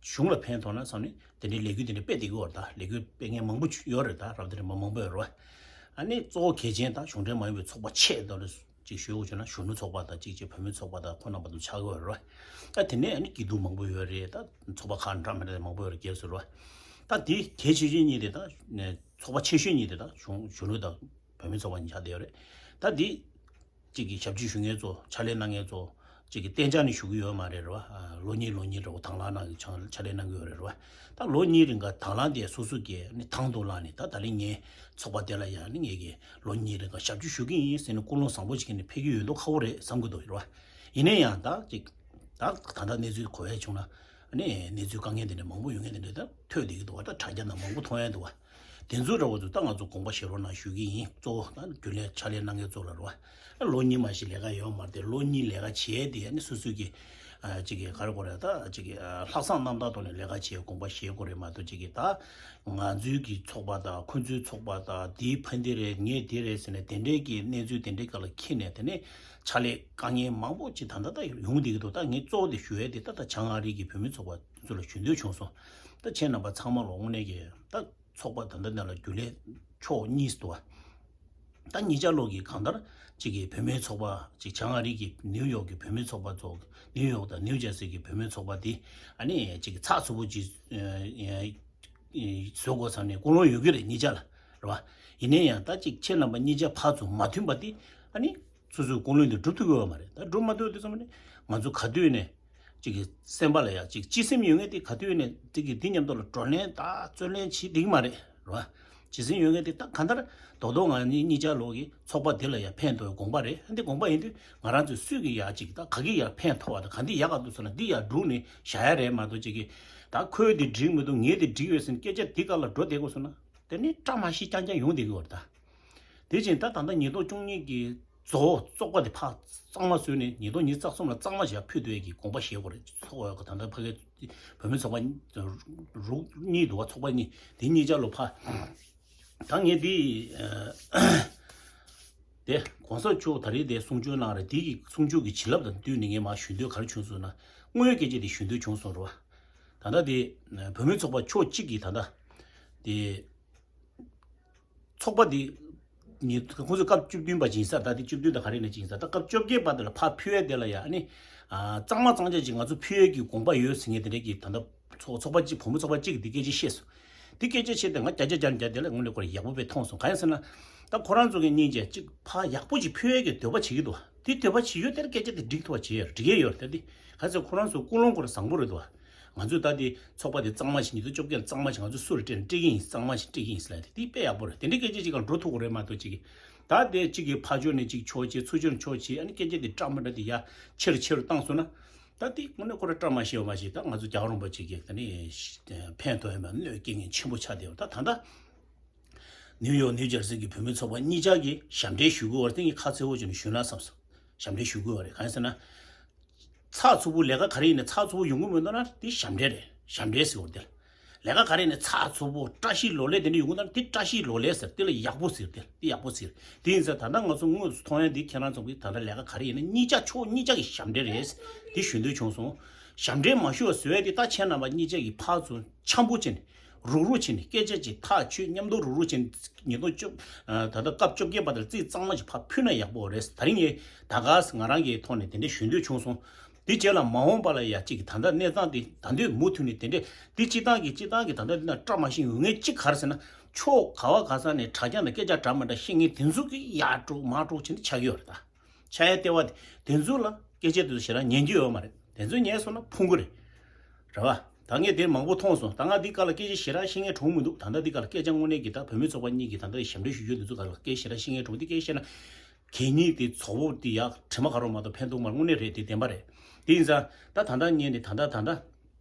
གཞུང་ལ་ཕན་ཐོགས་ན་བསམ་ནས་དེ་འདྲའི་ལས་འགུལ་དེ་འདྲ་སྤེལ་བསྡད་ཀྱི་ཡོད་རེད། ད་ལས་འགུལ་སྤེལ་མཁན་མང་པོ་ཡོད་རེད། ད་རབ་དེ་འདྲ་མ་མང་པོ་ཡོད་རེད་བ། ཨ་ནི་གཙོ་བོ་གལ་ཆེན་ད་གཞུང་འབྲེལ་མ་ཡིན་པའི་ཚོགས་པ་ཆེ་ད་རེད། ཅིག་ཞུ་དགོས་བྱུང་ན་གཞོན་ནུ་ཚོགས་པ་དང་ཅིག་ཅིག་བུད་མེད་ཚོགས་པ་དང་ཁོ་རྣམ་པ་དང་ཆགས་ཀྱི་ཡོད་རེད་བ། ད་དེ་ནས་ཨ་ནི་སྐྱིད་སྡུག་མང་པོ་ཡོད་རེད། ད་ཚོགས་པ་ཁག་འདྲ་མི་འདྲ་མང་པོ་ཡོད་རེད། སྒེར་སུ་རེད་བ། ད་དེ་གལ་ཆེ་ཤོས་གཉིས་དེ་ད་ཚོགས་པ་ཆེ་ཤོས་གཉིས་དེ་ད་གཞུང་གཞོན་ནུ་དང་བུད་མེད་ཚོགས་པ་གཉིས་ཆགས་བསྡད་ཡོད་རེད། ད་དེ་གཅིག་གིས་ཞབས་ཕྱི་ཞུ་མཁན་ཚོ། ཕྱག་ལས་གནང་མཁན་ཚོ། ཅིག་གི་གཏན་འཇགས་ནས་ཞུ་གི་ཡོད་མ་རེད་རེད་བ། ལོ་གཉིས་ལོ་གཉིས་རེད་བ། དང་བླངས་གནང་གི་ཕྱག་ཕྱག་ལས་གནང་གི་ཡོད་རེད་རེད་བ། ད་ལོ་གཉིས་རིང་ག་དང་བླངས་དེ་སོ་སོ་གིས་ནི་དང་དུ་བླངས་ནས་ད་ད་ལན་ངའི་ཚོགས་པ་དེ་ལ་ཡང་ནི་ངེད་ཀྱིས་ལོ་གཉིས་རིང་ག་ཞབས་ཕྱི་ཞུ་གི་ཡིན་ཟེར་ནས་ཀུན་སློང་བཟང་པོ་ཞིག་གིས་ནི་ཕེབས་ཀྱི་ཡོད་མདོག་ཁ་པོ་རེད་བསམ་གྱི་འདུག་རེད་བ། ཡིན་ན་ཡང་ད་ཅིག་ད་ད་ལྟ་གནས་ཚུལ་གོ་བ་བྱུང་ན་ནི་གནས་ཚུལ་དཀའ་ངལ་དེ་འདྲ་མང་པོ་ཡོད་མཁན་དེ་འདྲ་ད་ཐོས་བསྡད་ཀྱི་འདུག་བ། ད་དྲ་རྒྱ་ནང་མང་པོ་མཐོང་ཡ་འདུག་བ། དེ་ཚོ་འདྲ་བོ་ཚོ་ད་ང་ཚོ་དགོངས་པ་བཞེས་རོགས་གནང་ཞུ་གི་ཡིན། གཙོ་བོ་ད་རྒྱུན་ལས་ཕྱག་ལས་གནང་མཁན་ཚོ་ལ་རེད་བ། ལོ་གཉིས་མ་གཞི་ལས་ཀ་ཡོད་མ་རེད་དེ། ལོ་གཉིས་ལས་ཀ་བྱས་དེ་ནི་སོ་སོ་གི་ཨ་ཅིག་གི་ག་རེ་གོ་རེད། ད་ཅིག་གི་ཨ་ལྷག་བསམ་རྣམ་དག་ཐོག་ནས་ལས་ཀ་བྱེད་དགོངས་པ་བཞེས་དགོས་རེད་མ་གཏོགས། ཅིག་གི་ད་ང་ཚོའི་གི་ཚོགས་པ་དང་ཁོ་ཚོའི་ཚོགས་པ་དང་དེའི་ཕན་བདེ་རེད་ངས་དེ་རེད་ཟེར་ནས་དེ་འདྲའི་གི་གནས་ཚུལ་དེ་འདྲའི་སྒང་ལ་འཁྱེར་ནས་དེ་ནས་ཕྱག་ལས་དཀའ་ངལ་མང་པོ་ཅིག་ད་ལྟ་ད་ཡོང་བསྡད་ཀྱི་འདུག་ད་ངས་གཙོ་བོ་དེ་ཞུ་ཡས་དེ་ད་ད་བྱང་ཨ་རི་གི་བོད་མི་ཚོགས་པ་ཚོ་ལ་ཞུ་འདོད་བྱུང་སོང་། ད་ཁྱེད་རྣམ་པ་ཚང་མ་ལ་དངོས་གནས་ཀྱི་ད། ཚོགས་པ་ད་ལྟ་ནང་ལ་རྒྱུན་ལས་ཕྱོགས་གཉིས་སུ་འདུག་བ། ད་གཉིས་ཆ་ལོག་གི་གང་ལྟར་གཅིག་གི་བོད་མིའི་ཚོགས་པ་གཅིག་བྱང་ཨ་རི་གི་ནིའུ་ཡོག་གི་བོད་མིའི་ཚོགས་པ་ཚོ། ནིའུ་ཡོག་དང་ནིའུ་ཇར་སི་གི་བོད་མིའི་ཚོགས་པ་དེ་ཨ་ནི་གཅིག་གི་ཚགས་ཚུད་པོ་གཅིག་བཟོ་དགོས་བསམ་ནས་ཀུན་སློང་ཡོད་ཀྱི་རེད་གཉིས་ཆ་ལ་རེད་བ། ཡིན་ན་ཡང་ད་གཅིག་ཁྱེད་རྣམ་པ་གཉིས་ཆ་ཕར་ཚུར་མ་མཐུན་པ་དེ་ཨ་ནི། སོ་སོའི་ཀུན་སློང་དེ་སྒྲུབ་ཐུབ་ཀྱི་ཡོད་མ་རེད། ད་སྒྲུབ་མ་ཐུབ་དུས་ཙམ་ནས་ང་ཚོ་ག་དུས་ནས་ཅིག་གི་སེམས་པ་ལ་ཡང་ཅིག་སྤྱི་སེམས་ཡོད་མཁན་དེ་ག་དུས་ནས་ཅིག་གི་འདི་མཉམ་དུ་ལ་བགྲོ་གླེང་དང་རྩོད་གླེང་བྱེད་བསྡད་ཀྱི་མ་རེད་རེད་བ། སྤྱི་སེམས་ཡོད་མཁན་དེ་ད་གང་ལྟར་རྡོག་རྡོག་ང་གཉིས་གཉིས་ཆ་ལོག་གི་ཚོགས་པ་དེ་ལ་ཡང་ཕན་ཐོགས་དགོངས་པ་རེད། འདི་དགོངས་པ་ཡིན་དུས་ང་རང་ཚོས་སུས་ཀྱི་ཡང་ཅིག་ད་ག་གི་ཡང་ཕན་ཐོགས་པ་དང་ག་འདི་ཡག་ག་འདུག་ཟེར་ན་འདི་ཡང་སྒྲུག་ནས་བཞག་ཡ་རེད་མ་གཏོགས། ཅིག་གི་ད་ཁོས་འདི་འགྲིག་མི་འདུག་ངས་འདི་འགྲིག་ཡོད་ཟེར་ནས་སྐད་ཆ་འདི་ག་ལ་འགྲོ་བསྡད་དགོས་སོང་ན་དེ་ནི་བཀྲ་མ་ཤིས་རྐྱང་རྐྱང་ཡོང་བསྡད་ཀྱི་ཡོད་རེད་ད། དེ་བཞིན་ད་ད་ལྟ་ཉིས་སྟོང་བཅུ་གཉིས་ཀྱི་རྫོགས་ཚོགས་པ་དེ་ཕར་གཙང་མ་བཟོས་ནས་ཉིས་སྟོང་ཉི་ཤུ་རྩ་གསུམ་ལ་གཙང་མ་ཞིག་ཕུལ་འདོད་ཀྱི་དགོངས་པ་བཞེས་དགོས་རེད། ཚོགས་པ་ད་ལྟ་ཕ་གི་བོད་མི་ཚོགས་པ་རུ་གཉིས་འདུག་བ། ཚོགས་པ་གཉིས་དེ་གཉིས་ཆ་ལོ་ཕ། ད་ངས་འདི་དེ་གོང་ས་མཆོག་ད་རེས་དེ་གསུང་ཆོས་གནང་རེད། དེ་གི་གསུང་ཆོས་ཀྱི་བྱིན་རླབས་དང་བསྟུན་ནས་ངས་མར་ཞུ་འདོད་ག་རེ་བྱུང་སོང་ན། དངོས་ཡོད་སྐད་ཆ་དེ་ཞུ་འདོད་བྱུང་སོང་རེད་བ། ད་ལྟ་དེ་བོད་མི་ཚོགས་པ་ཕྱོགས་གཅིག་གིས་ད་ལྟ་དེ། ཚོགས་པ་འདི་ཉིས་ཁོང་ཚོ་སྐབས་བཅུ་བདུན་པ་ཅིག་ཡིན་ས། ད་འདི་བཅུ་བདུན་དང་ག་རེ་ནས་ཅིག་ཡིན་ས། ད་སྐབས་བཅོ་བརྒྱད་པ་འདི་ལ་ཕར་ཕུལ་ཡས་དེ་ལ་ཡ་ཨ་ནི་ཨ་གཙང་མ་གཙང་རྐྱང་ཅིག་ང་ཚོ་ཕུལ་ཡས་ཀྱི་དགོངས་པ་ཡོད་ཟེར་མཁན་དེ་འདྲས་ཀྱི་ད་ལྟ་ཚོགས་ཚོགས་པ་གཅིག་བུ་མོ་ཚོགས་པ་གཅིག་གིས་འདི་སྐད་ཆ་བཤད་སོང་། འདི་སྐད་ཆ་བཤད་དེ་ང་བརྒྱ་ཆ་བརྒྱ་ནས་བརྒྱ་དེ་ལ་དངོས་གནས་ཁོ་རང་ཡག་པོ་དཔེ་མཐོང་སོང་། གང་ཡིན་ཟེར་ན་ད་ཁོ་རང་ཚོ་གི་སྙིང་རྗེ་གཅིག་ཕར་ཡག་པོ་ཅིག་ཕུལ་ཡས་ཀྱི་འདོད་པ་བྱེད་ཀྱི་འདུག་དེ་འདོད་པ་བྱེད་ཡོད་དེར་སྐད་ཆ་དེ་འགྲིག་ཐུབ་པ་བྱེད་ཡོད་འགྲིག་གི་ཡོད་རེད། ད་འདི་ག་ཚོད་ཁོ་རང་ཚོ་ཀུན་སློང་ཁོ་རང་བཟང་པོ་རེད་འདུག་བ། ང་ཚོས་ད་དེ་ཚོགས་པ་དེ་གཙང་མ་ཞིག་ཉིས་སྟོང་བཅོ་བརྒྱད་ལ་གཙང་མ་ཞིག་ང་ཚོས་སུ་ལ་སྤྲད་ན་སྤྲད་ཀྱི་ཡིན། གཙང་མ་ཞིག་སྤྲད་ཀྱི་ཡིན་ཟེར་ལབ་དེ་དེ་དཔེ་ཡག་པོ་རེད། དེ་འདྲའི་སྐད་ཆ་ཅིག་གང་འགྲོ་ཐུབ་ཀྱི་རེད་མ་གཏོགས་ཅིག་གིས་ད་དེ་གཅིག་གིས་ཕར་ཕྱོགས་ནས་ཅིག་ཕྱོགས་བྱེད་ཚུར་ཕྱོགས་ནས་ཕྱོགས་བྱེད་ཨ་ནི་སྐད་ཆ་དེ་བཀྲ་མ་འདྲ་དེ་ཡར་ཆེ་རུ་ཆེ་རུ་བཏང་སོང་ན་ད་དེ་དངོས་གནས་ཁོ་རང་བཀྲ་མ་ཤིས་པ་མ་ཤེས། ད་ང་ཚོ་རྒྱལ་བ་རིན་པོ་ཆེ་གིས་ད་ནི་ཕན་ཐོགས་ཡོད་མེད་གནོད་སྐྱེལ་མཁན་ཆེན་པོ་ཆགས་བསྡད་པ། ད་ད་ལྟ་ནིའུ་ཡོག་ནིའུ་ཇར་སི་གི་བོད་མི་ཚོགས་པ་གཉིས་ཆ་གིས་ཞབས་འདྲེན་ཞུ་དགོས་པ་རེད། དེ་ངས་ཁ་གསལ་པོ་བྱས་ནས་ཞུས་ན་བསམ་སོང་། ཞབས་འདྲེན་ཞུ་དགོས་པ་རེད། གང་ཡིན་ཟེར་ན། ཚགས་ཚུད་པོ་ལས་ཀ་ག་རེ་ཡིན་ན་ཚགས་ཚུད་པོ་ཡོང་གི་མི་འདུག་ན་དེ་ཞབས་འདྲེན་རེད། ཞབས་འདྲེན་ཟེར་བ་དེ། ལས་ཀ་ག་རེ་ཡིན་ན་ཚགས་ཚུད་པོ་བཀྲ་ཤིས་ལོ་ལེགས་དེ་འདྲ་ཡོང་གི་འདུག་ན་དེ་བཀྲ་ཤིས་ལོ་ལེགས་ཟེར། དེ་ལ་ཡག་པོ་ཟེར། དེ་དེ་ཡག་པོ་ཟེར། དེ་ཡིན་ཙང་ད་ལྟ་ང་ཚོ་དངོས་སུ་མཐོང་ཡ་འདི་ཁྱེད་རང་ཚོ་གིས་ད་ལྟ་ལས་ཀ་ག་རེ་ཡིན་ན་གཉིས་ཆ་ཕྱོགས་གཉིས་ཆ་གི་ཞབས་འདྲེན་རེད། དེ་ཞུ་འདོད་བྱུང་སོང་། ཞབས་འདྲེན་མ་ཞུ་བ་བཟོ་ཡ་དེ་ད་ཁྱེད་རྣམ་པ་གཉིས་ཆ་གིས་ཕར་ཚུར་འཆམ་པོ་བྱས་ནས། རུག་རུག་བྱས་ནས་སྐད་ཆ་ཅིག་ཐག་ཆོད་མཉམ་དུ་རུག་རུག་བྱས་ནས་ཉིས་སྟོང་བཅུ། ད་ལྟ་སྐབས་བཅོ་བརྒྱད་པ་དེར་རྩིས་གཙང་མ་ཞིག་ཕར་ཕུལ་ན་ཡག་པོ་རེད། ད་རིང་ངས་ད་ག་ང་རང་གི་ཐོག་ནས་དེ་འདྲ་ཞུ་འདོད་བྱུང་སོང་། དེ་རྗེས་ལ་མ་འོངས་པ་ལ་ཡ་གཅིག་ད་ལྟ་གནས་སྟངས་དེ་ད་འདོད་མུ་མཐུད་ནས་དེ་འདྲ་དེ་སྤྱི་བཏང་གི་སྤྱི་བཏང་གི་ད་ལྟ་འདི་ན་བཀྲ་མ་ཤིས་ཡོང་ངེས་གཅིག་ག་རེ་ཟེར་ན་ཕྱོགས་ག་བ་ག་ས་ནས་དྲ་རྒྱ་ནང་སྐད་ཆ་འདྲ་མི་འདྲ་བཤད་མཁན་དེ་ཚོ་གི་ཡར་དཀྲོག་མར་དཀྲོག་བྱས་ནས་ཆགས་ཀྱི་ཡོད་རེད་ད། ཆགས་ཡ་ལྟེ་བ་དེ་དེ་ཚོ་ལ་སྐད་ཆ་དེ་ཚོ་ཞེ་དྲག་ཉན་གྱི་ཡོད་མ་རེད། དེ་ཚོ་ཉན་སོང་ན་ཕུང་གི་རེད། རེད་བ། ད་ངས་དེ་མང་པོ་མཐོང་སོང་། ད་ང་འདི་སྐབས་ལ་སྐད་ཆ་ཞེ་དྲག་བཤད་མཁན་གྲོངས་མི་འདུག་ད་ལྟ་འདི་སྐབས་ལ་སྐད་ཆ་དངོས་གནས་ཀྱི་ད་བོད་མི་ཚོགས་པ་གཉིས་ཀྱི་ད་ལྟ་ཞབས་འདྲེན་ཞུ་རྒྱུ་འདི་ཚོ་སྐབས་ལ་སྐད་ཆ་ཞེ་དྲག་བཤད་མཁན་གྲོངས། འདི་སྐད་ཆ་བཤད་ན་གད་སྙིགས་དེ་བཙོག་པོ་འདི་ཡག་དྲི་མ་ག་རེ་མ་གཏོགས་ཕན་ཐོགས་མ་རེད། དངོས་གནས་རེད། དེ་བདེན་པ་རེད། དེ་ཡིན་ཙང་ད་ད་ལྟ་ངས་ནི་ད་ལྟ་ད་ལྟ་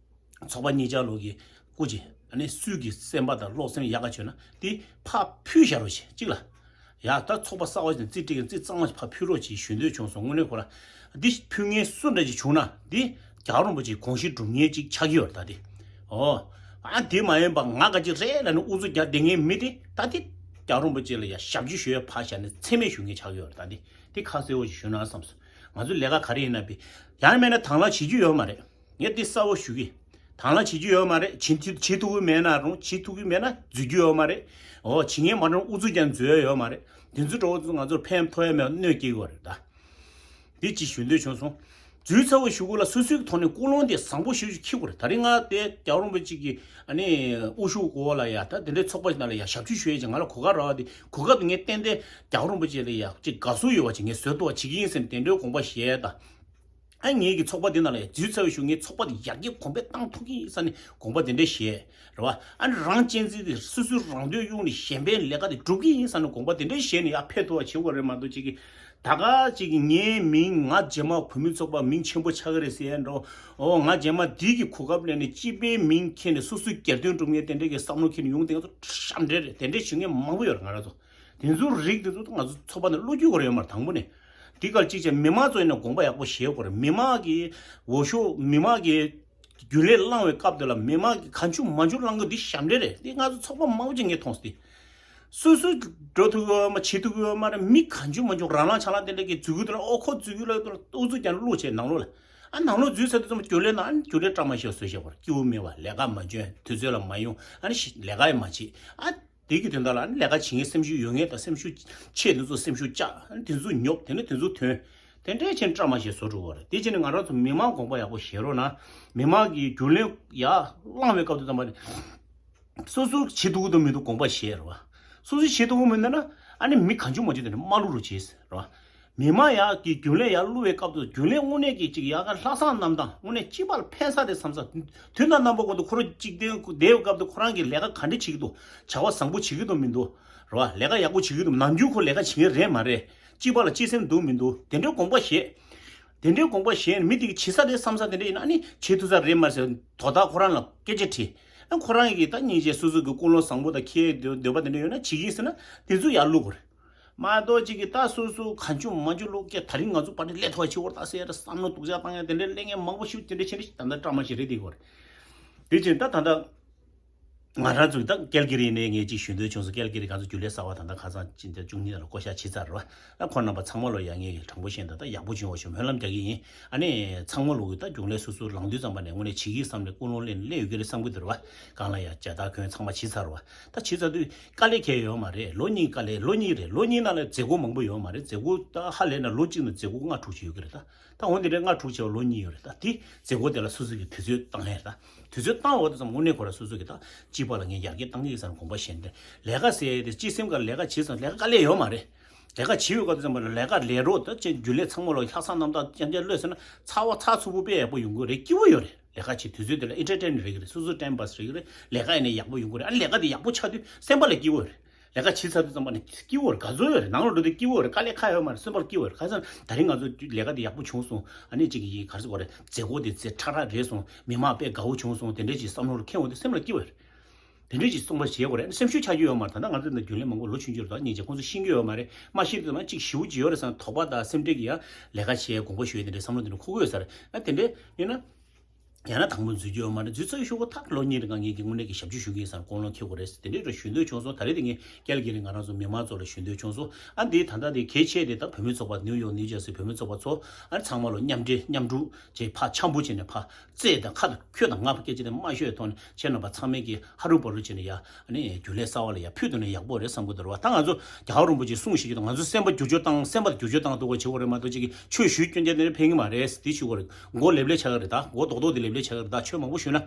ཚོགས་པ་གཉིས་ཆ་ལོག་གི་སྐུ་མཁྱེན་ཨ་ནི་སུས་ཀྱི་སེམས་པ་དང་བློ་སེམས་ཡག་ག་བྱོས་ན་དེ་ཕར་ཕུལ་བཞག་རོགས་བྱེད་གཅིག་ལ། ཡ་ད་ཚོགས་པ་གསར་བ་ཞིག་དང་རྩིས་སྤྲད་མཁན་རྩིས་གཙང་མ་ཞིག་ཕར་ཕུལ་རོགས་བྱེད་ཞུ་འདོད་བྱུང་སོང་། དངོས་གནས་ཁོ་ར་འདི་ཕུལ་མཁན་སུ་འདྲ་ཞིག་བྱུང་ན་འདི་རྒྱལ་བ་རིན་པོ་ཆེའི་དགོངས་གཞི་སྒྲུབ་མཁན་ཅིག་ཆགས་ཀྱི་ཡོད་རེད། ད་འདི་ཨོ་ཨ་འདི་མ་ཡིན་པ་ང་ག་ཅིག་རེད་ལབ་ནས་ཨུ་ཚུགས་རྒྱག་བསྡད་མཁན་མི་དེ་ད་འདི་རྒྱལ་བ་རིན་པོ་ཆེ་ལ་ཡ་ཞབས་ཕྱི་ཞུ་ཡ་ཕར་བཞག་ནས་མཚན་སྨད་ཞུ་མཁན་ཆགས་ཀྱི་ཡོད་རེད། ད་འདི་འདི་ཁ་གསལ་བོ་ཞིག་ཞུས་ན་བསམ་སོང་། ང་ཚོའི་ལས་ཀ་ག་རེ་ཡིན་ན་བི་ཡང་མེད་ན་དང་བླངས་བྱེད་རྒྱུ་ཡོད་མ་རེད། ངས་འདི་གསལ་བོ་ཞུ་གི། དང་བླངས་བྱེད་རྒྱུ་ཡོད་མ་རེད། བྱེད་ཐུབ་བྱེད་ཐུབ་ཀྱི་མེད་ན་རུང་བྱེད་ཐུབ་ཀྱི་མེད་ན་འཛུལ་རྒྱུ་ཡོད་མ་རེད། འོ་བྱེད་མཁན་མ་རུང་ཨུ་ཚུགས་ཀྱང་འཛུལ་ཡ་ཡོད་མ་རེད། དེ་ཚོ་འགྲོ་བ་ཚོ་ང་ཚོར་ཕན་ཐོགས་ཡ་མེད་པ་གནོད་སྐྱེལ་གྱི་ཡོད་རེད་ད། འདི་ཅིག་ཞུ་འདོད་བྱུང་སོང་། འཛུལ་ཚར་བ་ཞུ་དགོས་ལ་སོ་སོའི་ཐོག་ནས་ཀུན་སློང་དེ་བཟང་པོ་ཞིག་ཞིག་འཁྱེར་དགོས་རེད། ད་རིང་ང་དེ་རྒྱལ་བ་རིན་པོ་ཆེ་གི་ཨ་ནི་དབུ་བཞུགས་སྐོར་ལ་ཡ་ད་དེ་འདྲའི་ཚོགས་པ་ཞིག་ནང་ལ་ཡ་ཞབས་ཕྱི་ཞུ་ཡ་ཅིག་ང་ལ་གོ་སྐབས་རག་པ་དེ་གོ་སྐབས་དེ་ངས་ཏན་ཏན་རྒྱལ་བ་རིན་པོ་ཆེ་ལ་ཡ་ཅིག་དགའ་བསུ་ཡོད་པ་ཅིག་ངས་བཟོ་ཐུབ་པ་བྱེད་ཀྱི་ཡིན་ཟེར་ནས་དེ་འདྲའི་དགོངས་པ་བཞེས་ཡ་ད། ཨ་ངེད་ཀྱི་ཚོགས་པ་འདི་ནང་ལ་ཡང་འཛུལ་ཚར་བའི་གཞུག་ངའི་ཚོགས་པ་འདི་ཡར་རྒྱས་གོང་འཕེལ་བཏང་ཐུབ་ཀྱི་ཡིན་ས་ནས་དགོངས་པ་དེ་འདྲ་བཞེས་རེད་བ། ཨ་ནི་རང་གཅེས་འཛིན་དེ་སོ་སོའི་རང་དོན་གཡུག་ནས་གཞན་པའི་ལས་ཀ་དེ་སྒྲུབ་ཀྱི་ཡིན་ས་ནས་དགོངས་པ་དེ་འདྲ་བཞེས་ནས་ཡར་འཕེལ་ཐུབ་པ་བྱེད་དགོས་རེད་མ་གཏོགས་ཅིག་གི་ད་ག་ཅིག་གི་ངའི་མིང་ང་རྗེས་མ་བུད་མེད་ཚོགས་པ་མིང་ཆེན་པོ་ཆགས་ཀྱི་རེད་ཟེར་ཡ་འགྲོ། ཨོ་ང་རྗེས་མ་འདི་གི་གོ་སྐབས་ལེན་ནས་སྤྱི་པའི་མིང་ཁྱེར་ནས་སོ་སོའི་སྒེར་དོན་སྒྲུབ་མཁན་དེ་འདྲ་གི་བསམ་བློ་ཁྱེར་ནས་ཡོང་དེ་ང་ཚོ་ཞབས་འདྲེན་རེད། དེ་འདྲ་བྱེད་མཁན་མང་པོ་ཡོད་རེད། ང་རང་ཚོ་དེ་ཚོ་རིགས་དེ་ཚོ་ང་ཚོ་ཚོགས་པ་ནས་བློ་འགྱོད་དགོས་རེད་ཡོད་མ་རེད། དང་པོ་ནས་འདི་གར་གཅིག་བྱས་མི་མང་ཚོ་ཡིན་ན་དགོངས་པ་ཡག་པོ་བཞེས་དགོས་རེད། མི་མང་གི་འོས་ཤོག་མི་མང་གི་རྒྱུན་ལས་བླངས་པའི་སྐབས་དེ་ལ་མི་མང་གིས་གང་བྱུང་མང་བྱུང་བླང་གི་འདི་ཞབས་འདྲེན་རེད། འདི་ང་ཚོ་ཚོགས་པ་མང་པོ་ཅིག་ངས་མཐོང་སོང་། སྟེ། སོ་སོས་འགྲོ་ཐུབ་ཡོད་མ་བྱེད་ཐུབ་ཡོད་མ་རེད། མི་གང་བྱུང་མང་བྱུང་རང་རང་ཆ་ལག་དེ་འདྲ་གི་འཛུལ་གི་འདུག་ལ། ཨོ་ཁོ་འཛུལ་གི་ལ་འདུག་ལ། ཨུ་ཚུགས་ཀྱང་བླུགས་བྱས་ནང་ལོགས་ལ། ཨ་ནང་ལོགས་འཛུལ་ཚར་དུས་ཙམ་རྒྱུན་ལས་ནང་ཨ་རྒྱུན་ལས་བཀྲ་མ་ཤིས་བཟོས་བཞག་པར་སྐྱིད་པོ་མེད་པ། ལས་ཀ་མ་འཇོན། དུས་ཚོད་ལ་མ་ཡོང་། ཨ་ནི་ཤི་ལས་ཀ་ཡང་མ་བྱེད། ཨ། དེ་གི་དོན་དག་ལ་ཨ་ནི་ལས་ཀ་བྱེད་མཁན་སེམས་ཤུགས་ཡོད་མཁན་དང་སེམས་ཤུགས་ཆེ་དེ་ཚོ་སེམས་ཤུགས་བཅག། ཨ་ནི་དེ་ཚོ་ཉོབ། དེ་ནི་དེ་ཚོ་ཐོན། དེ་འདྲའི་ཆེན་བཀྲ་མ་ཤིས་བཟོ་འགྲོ་བ་རེད། དེ་བྱས་ནས་ང་རང་ཚོ་མི་མང་དགོངས་པ་ཡག་པོ་བཞེས་རོགས་གནང་། མི་མང་གི་རྒྱུན་ལས་ཡར་བླངས་པའི་སྐབས་དུ་ཙམ་པ་ནི། སོ་སོ་བྱེད་ཐུབ་ཀྱི་འདུག་མི་འདུག་དགོངས་པ་བཞེས་རེད་བ། སོ་སོ་བྱེད་ཐུབ་ཀྱི་མི་འདུག་ན་ཨ་ནི་མི་གང་བྱུང་མང་བྱུང་དེ་འདྲ་མ་བླུག་རོགས་བྱེད་རེད་བ། མི་མང་ཡག་གི་རྒྱུན་ལས་ཡར་བླུག་པའི་སྐབས་དུ་རྒྱུན་ལས་དངོས་གནས་ཀྱི་ཅིག་ཡག་ག་ལྷག་བསམ་རྣམ་དག་དངོས་གནས་སྤྱི་པ་ལ་ཕན་ས་དེ་བསམ་ས། དུས་དང་རྣམ་པ་ཀུན་ཏུ་ཁོ་རང་གཅིག་བསྡད་བསྡད་པའི་སྐབས་དུ་ཁོ་རང་གིས་ལས་ཀ་ག་འདྲ་བྱེད་ཀྱི་འདུག་བྱ་བ་བཟང་པོ་བྱེད་ཀྱི་འདུག་མི་འདུག་རེད་བ། ལས་ཀ་ཡག་པོ་བྱེད་ཀྱི་འདུག་ནམ་རྒྱུན་ཁོ་ལས་ཀ་བྱེད་མཁན་རེད་མ་རེད། སྤྱི་པ་ལ་གཅེས་སེམས་འདུག་མི་འདུག་དེ་འདྲའི་དགོངས་པ་བཞེས། དེ་འདྲའི་དགོངས་པ་བཞེས་ནས་མི་དེ་གི་བྱེད་ས་དེ་བསམ་ས་དེ་འདྲ་ཡིན་ན་ཨ་ནི་བྱེད་ཐུབ་ས་རེད་མ་ཟེར་དོ་བདག་ཁོ་རང་ལ་སྐད་ཆ་དྲིས། ཨ་ཁོ་རང་གིས་ད་སྙིང་རྗེ་སོ་སོ་གི་ཀུན་སློང་བཟང་པོ་དང་ཁྱེད་འདོད་པ་དེ་འདྲ་ཡོད་ན་བྱེད་ཀྱི་ཟེར་ན་དེ་ཚོ་ཡར་བླུག་དགོས་རེད། མ་གཏོགས་གཅིག་གིས་ད་སོ་སོ་གང་བྱུང་མང་བྱུང་བླུག་སྐད། ད་རིང་ང་ཚོ་པར་ཊི་སླེབས་ཐུབ་པ་བྱེད་དགོས་རེད་ད་ཟེར་ཡ་རེད། བསམ་བློ་སྡུག་ཅག་བཏང་ཡ་དེ་འདྲའི་གླེང་མཁན་མང་པོ་ཞིག་དེ་འདྲ་བྱས་ནས་ད་ལྟ་བཀྲ་མ་ཤིས་རེད་དེ་གོ་རེད། དེ་བྱས་ད་ད་ལྟ་ང་རང་ཚོ་ད་ཀལ་ཀི་རི་ནས་ངས་ཅིག་ཞུ་འདོད་བྱུང་སོང་། ཀལ་ཀི་རི་ང་ཚོ་རྒྱུན་ལས་གསར་པ་ད་ལྟ་ཁ་སང་ཕྱི་ཟླ་བཅུ་གཉིས་ལ་བསྐོ་བཞག་བྱས་ཚར་རེད་བ། ཨ་ཁོང་རྣམ་པ་ཚང་མ་ལོ་ཡ་ངས་དྲང་པོ་བཤད་ན་ད་ཡག་པོ་བྱུང་བ་ཞུ་སྨོན་ལམ་རྒྱག་གི་ཡིན། ཨ་ནི་ཚང་མ་ལོ་གི་ད་རྒྱུན་ལས་སོ་སོ་ལངས་དུས་ཙམ་པ་ནས་དངོས་གནས་བྱེད་ཀྱི་བསམ་ནས་ཀུན་སློང་ལེན་སླེབས་ཡོད་ཀྱི་རེད་བསམ་གྱི་འདུག་རེད་བ། གང་ལ་ཡ་ཇ་ད་གོན་ཚང་མ་བྱས་ཚར་རེད་བ། ད་བྱས་ཚར་དུས་དཀའ་ལས་ཁེལ་ཡོད་མ་རེད། ལོ་གཉིས་དཀའ་ལས། ལོ་གཉིས་རེད། ལོ་གཉིས་ནང་ལ་མཛད་སྒོ་མང་པོ་ཡོད་མ་རེད། མཛད་སྒོ་ད་ཧ་ལས་ན་ལོ་གཅིག་ནང་མཛད་སྒོ་ལྔ་དྲུག་ཅིག་ཡོད་ཀྱི་རེད་ད། ད་འོན་ཏེ་རེད་ལྔ་དྲུག་བྱས་པ་ལོ་གཉིས་ཡོད་རེད་ད། དེ་མཛད་སྒོ་དེ་ལ་སོ་སོ་གིས་དུས་ཚོད་བཏང་ཡ་རེད་ད། དུས་ཚོད་བཏང་འོ་དེ་ཙམ་དངོས་གནས་ཁོ་ར་སོ་སོ་གིས་ད་སྤྱི་པ་ལ་ངས་ཡར་རྒྱས་བཏང་གི་ཡིན་ཟེར་ནས་དགོངས་པ་བཞེས་ཏེ། ལས་ཀ་ཟེར་ཡ་དེ་སྤྱི་སེམས་ཀྱི་ལས་ཀ་བྱེད་ཙང་ལས་ཀ་དཀའ་ལས་ཡོད་མ་རེད། ལས་ཀ་བྱེད་ཡོད་ག་དུས་ཙམ་པ་ལ་ལས་ཀ་ལས་རོགས་ད་ཅན་རྒྱུན་ལས་ཚང་མ་ལ་ལྷག་བསམ་རྣམ་དག་རྐྱང་རྐྱང་བློས་ཟེར་ན་ཚ་བ་ཚ་ཚུབ་པོ་དཔེ་ཡག་པོ་ཡོང་གི་རེད། སྐྱིད་པོ་ཡོད་རེད། ལས་ཀ་བྱེད་དུས་ཚོད་དེ་ལ་ཨེན་ཊར་ཊེན་རེད་གི་རེད། སོ་སོ་ཊེམ་པཱ་སི་རེད་གི་རེད། ལས་ཀ་ཡིན་ན་ཡག་པོ་ཡོང་གི་རེད། ཨ་ལས་ཀ་དེ་ཡག་པོ་ཆགས་དུས་སེམས་པ་ལ་སྐྱིད་པོ་རེད། ལས་ཀ་བྱེད་ཚར་དུས་ཙམ་པ་ནི་སྐྱིད་པོ་རེད། ག་ཚོད་ཡོད་རེད། ནང་ལོགས་འགྲོ་དུས་སྐྱིད་པོ་རེད། དཀའ་ལས་ཁག་ཡོད་མ་རེད། སེམས་པ་ལ་སྐྱིད་པོ་རེད། ག་ཚོད་ད་རིང་ང་ཚོ་ལས་ཀ་དེ་ཡག་པོ་བྱུང་སོང་། ཨ་ནི་ཅིག་གི་ག་རེ་ཟེར་དགོས་རེད། མཛད་སྒོ་དེ་ཚེ་ཁྲ་ཁྲ་རེད་སོང་། མི་མང་དཔེ་དགའ་བོ་བྱུང་སོང་། དེ་འདྲས་ཅིག་བསམ་བློ་རུ་འཁྱེར་འོང་དུས་སེམས་ལ་སྐྱིད་པོ་རེད། དེ་འདྲས་ཅིག་གསུངས་པ་བྱེད་དགོས་རེད། སེམས་ཤུགས་ཆག་རྒྱུ་ཡོད་མ་རེད། ད་ལྟ་ང་ཚོ་འདི་རྒྱུན་ལས་མང་པོ་ལོ་ཆུང་ཆུང་རེད། ད་སྙིང་རྗེ་ཁོང་ཚོ་ཤེས་ཀྱི་ཡོད་མ་རེད། མ་ཤེས་དུས་ཙམ་ཅིག་ཞེ་པོ་ཅིག་ཡོད་རེད་བསམ། དོགས་པ་དང་སེམས་ཁྲལ་གྱི་ཡ་ལས་ཀ་བྱེད་དགོངས་པ་ཞུ་ཡ་དེ་འདྲའི་བསམ་བློ་དེ་འདྲ་འཁོར་གྱི་ཡོད་ས་རེད། ཨ་དེ་འདྲས་ཡིན་ན། ཡང་ན་དང་པོ་འཛུལ་རྒྱུ་ཡོད་མ་རེད། འཛུལ་ཚར་ཤོག་གོ། ད་ལོ་གཉིས་རིང་ང་ངེད་ཀྱི་དངོས་གནས་ཀྱི་ཞབས་ཕྱི་ཞུ་གི་ཡིན་བསམ་ཀུན་སློང་འཁྱེར་དགོས་རེད། དེ་འདྲའི་འདྲ་ཞུ་འདོད་བྱུང་སོང་། ད་རེས་དེ་ངས་ཀལ་ཀི་རི་ང་རང་ཚོ་མི་མང་ཚོ་ལ་ཞུ་འདོད་བྱུང་སོང་། ཨ་འདི་ད་ལྟ་དེ་གལ་ཆེ་དེ་ད་བུད་མེད་ཚོགས་པ་ནིའུ་ཡོག་ནིའུ་ཇར་སི་བུད་མེད་ཚོགས་པ་ཚོ་ཨ་ཚང་མ་ལ་མཉམ་འབྲེལ་མཉམ་སྒྲུག་བྱས་ཕར་འཆམ་པོ་བྱས་ནས་ཕར་རྩེ་དང་ཁ་དང་ཁྱོད་དང་ང་སྐད་ཆ་དེ་མ་ཤོད་ཐོག་ནས་ཁྱེད་རྣམ་པ་ཚང་མས་ཀྱི་ཧ་རུ་བ་རུ་བྱས་ནས་ཡ། ཨ་ནི་རྒྱུན་ལས་གསར་པ་ལ་ཡར་ཕུལ་ཐུབ་ན་ཡག་པོ་རེད་བསམ་གྱི་འདུག་རེད་བ། ད་ང་ཚོ་རྒྱལ་བ་རིན་པོ་ཆེས་གསུངས་ཤིག་གི་ང་ཚོ་སེམས་པ་འགྱུར་བཅོས་བཏང་། སེམས་པ་འགྱུར་བཅོས་བཏང་ཐུབ་པ་བྱེད་དགོས་རེད་མ་གཏོགས་ཅིག་གིས་ཆོས་ཞུས་སྐྱོན་རྒྱག་དེ་འདྲ་ཕན་གྱི་མ་རེད་དེ་ཞུ་དགོས་རེད། མགོ་ལེབ་ལེབ་ཆགས་ཀྱི་རེད། ད་མགོ་རྡོག་རྡོག་དེ་ལེབ་ལེབ་ཆགས་ཀྱི་རེད། ད་ཆོས་མང་པོ་ཞུས་ན་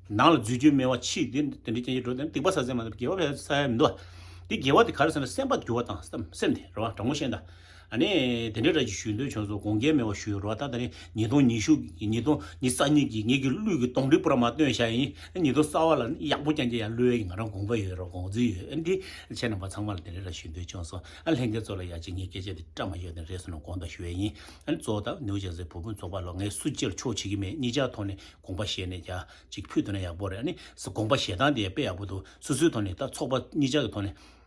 ནང་ལ་འཛུལ་རྒྱུ་མེད་པ་ཕྱིས་དེ་དེ་འདྲ་རྐྱང་རྐྱང་འགྲོ་དེ་སྡིག་པ་བསགས་ཚད་མ་གཏོགས་དགེ་བ་ཕན་ས་ཡ་མི་འདུག་བ། དེ་དགེ་བ་དེ་ག་རེ་ཟེར་ན་སེམས་པ་འགྱུར་བ་བཏང་། སེམས་སེམས་དེ་རེད་བ། དྲང་མོ་བཤད་ན། ཨ་ནི་དེ་འདྲའི་འདྲ་ཅིག་ཞུ་འདོད་བྱུང་སོང་། དགོངས་འགལ་མེད་པ་ཞུ་རོགས། ད་ད་ནི་ཉིས་སྟོང་ཉི་ཤུ་གི་ཉིས་སྟོང་ཉི་ཤུ་རྩ་གཉིས་ཀྱི་ངེད་ཀྱི་ལུས་ཀྱི་གདོན་འདྲེ་པུ་ར་མ་བཏོན་བཞག་ཡིན། ཉིས་སྟོང་རྩ་བ་ལ་ནི་ཡག་པོ་རྐྱང་རྐྱང་ཡང་ལུས་ཡ་གི་ང་རང་དགོངས་པ་ཡོད་རོགས། དགོངས་ཚུལ་ཡོད། ཨ་ནི་ཁྱེད་རྣམ་པ་ཚང་མ་ལ་དེ་འདྲའི་འདྲ་ཞུ་འདོད་བྱུང་སོང་། ཨ་ལྷན་རྒྱས་ཚོ་ལ་ཡ་ཅིག་ངའི་སྐད་ཆ་དེ་བཀྲ་མ་ཤིས་དེ་རེད་སོང་ན་དགོངས་དག་ཞུ་ཡ་ཡིན། ཨ་ནི་གཙོ་བོ་ད་ནིའུ་ཇར་སི་བུ་མོ་ཚོགས་པ་ལ་ངས་སུ་གཅིག་ལ་ཕྱོགས་བྱེད་ཀྱི་མེད། གཉིས་ཆ་ཐོག་ནས་དགོངས་པ་བཞེས་ནས་ཡ་ཅིག་ཕུལ་ཐུབ་ན་ཡག་པོ་རེད། ཨ་ནི་དགོངས་པ་བཞེས་སྟངས་དེ་དཔེ་ཡག་པོ་འདུག་སོ་སོའི་ཐོག་ནས་ད་ཚོགས་པ་གཉིས་ཆ་གི་ཐོག་ནས།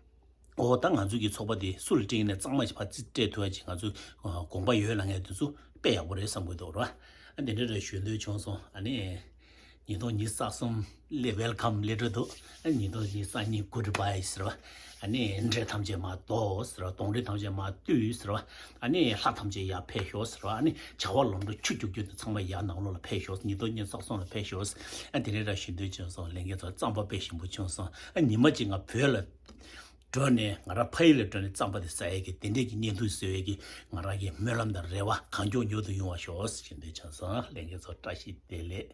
འོ་ད་ང་ཚོ་གི་ཚོགས་པ་དེ་སུ་ལ་སྤྲད་ནས་གཙང་མ་ཞིག་ཕར་རྩིས་སྤྲད་ཐུབ་ཡ་ཅིག་ང་ཚོ་དགོངས་པ་ཡོད་ལབ་མཁན་དེ་ཚོ་དཔེ་ཡག་པོ་རེད་བསམ་གྱི་འདུག་ར། ཨ་འདི་འདྲ་རེ་ཞུ་འདོད་བྱུང་སོང་། ཨ་ནི་ཉིས་སྟོང་ཉི་ཤུ་རྩ་གསུམ་ལ་ཝེལ་ཀམ་ལེ་ཊར་འདུག་ཨ་ཉིས་སྟོང་ཉི་ཤུ་རྩ་གཉིས་གུཌ་བྷའི་ཟེར་བ། ཨ་ནི་འདྲེ་ཐམས་ཅད་མར་ལྡོག་ཟེར་བ། གདོན་འདྲེ་ཐམས་ཅད་མར་བཏུལ་ཟེར་བ། ཨ་ནི་ལྷ་ཐམས་ཅད་ཡར་ཕེབས་ཤོག་ཟེར་བ། ཨ་ནི་བྱ་བ་ལམ་འགྲོ་ཆུ་རྒྱུག་རྒྱུག་དེ་ཚང་མ་ཡར་ནང་ལོགས་ལ་ཕེབས་ཤོག་ཉིས་སྟོང་ཉི་ཤུ་རྩ་གསུམ་ལ་ཕེབས་ཤོག་ཨ་འདི་འདྲ་རེ་ཞུ་འདོད་བྱུང་སོང་། ལྷན་རྒྱས་ཚོ་རྩམ་པ་དཔེ་ཞིམ་པོ་བྱུང་སོང་། ཨ་ཉི་མ་གཅིག་ང་བོད་ལ། འགྲོ་ནས་ང་རང་ཕ་ཡུལ་ལ་འགྲོ་ནས་རྩམ་པ་དེ་ཟ་ཡས་ཀྱི་དེ་འདྲས་ཀྱི་བརྙན་ཐུང་བཟོ་ཡས་ཀྱི་ང་རང་གི་སྨོན་ལམ་དང་རེ་བ་གང་མགྱོགས་མྱུར་དུ་ཡོང་བ་ཤོག་ཟེར་འདོད་བྱུང་སོང་། ལྷན་རྒྱས་ཚོ་བཀྲ་ཤིས་བདེ་ལེགས།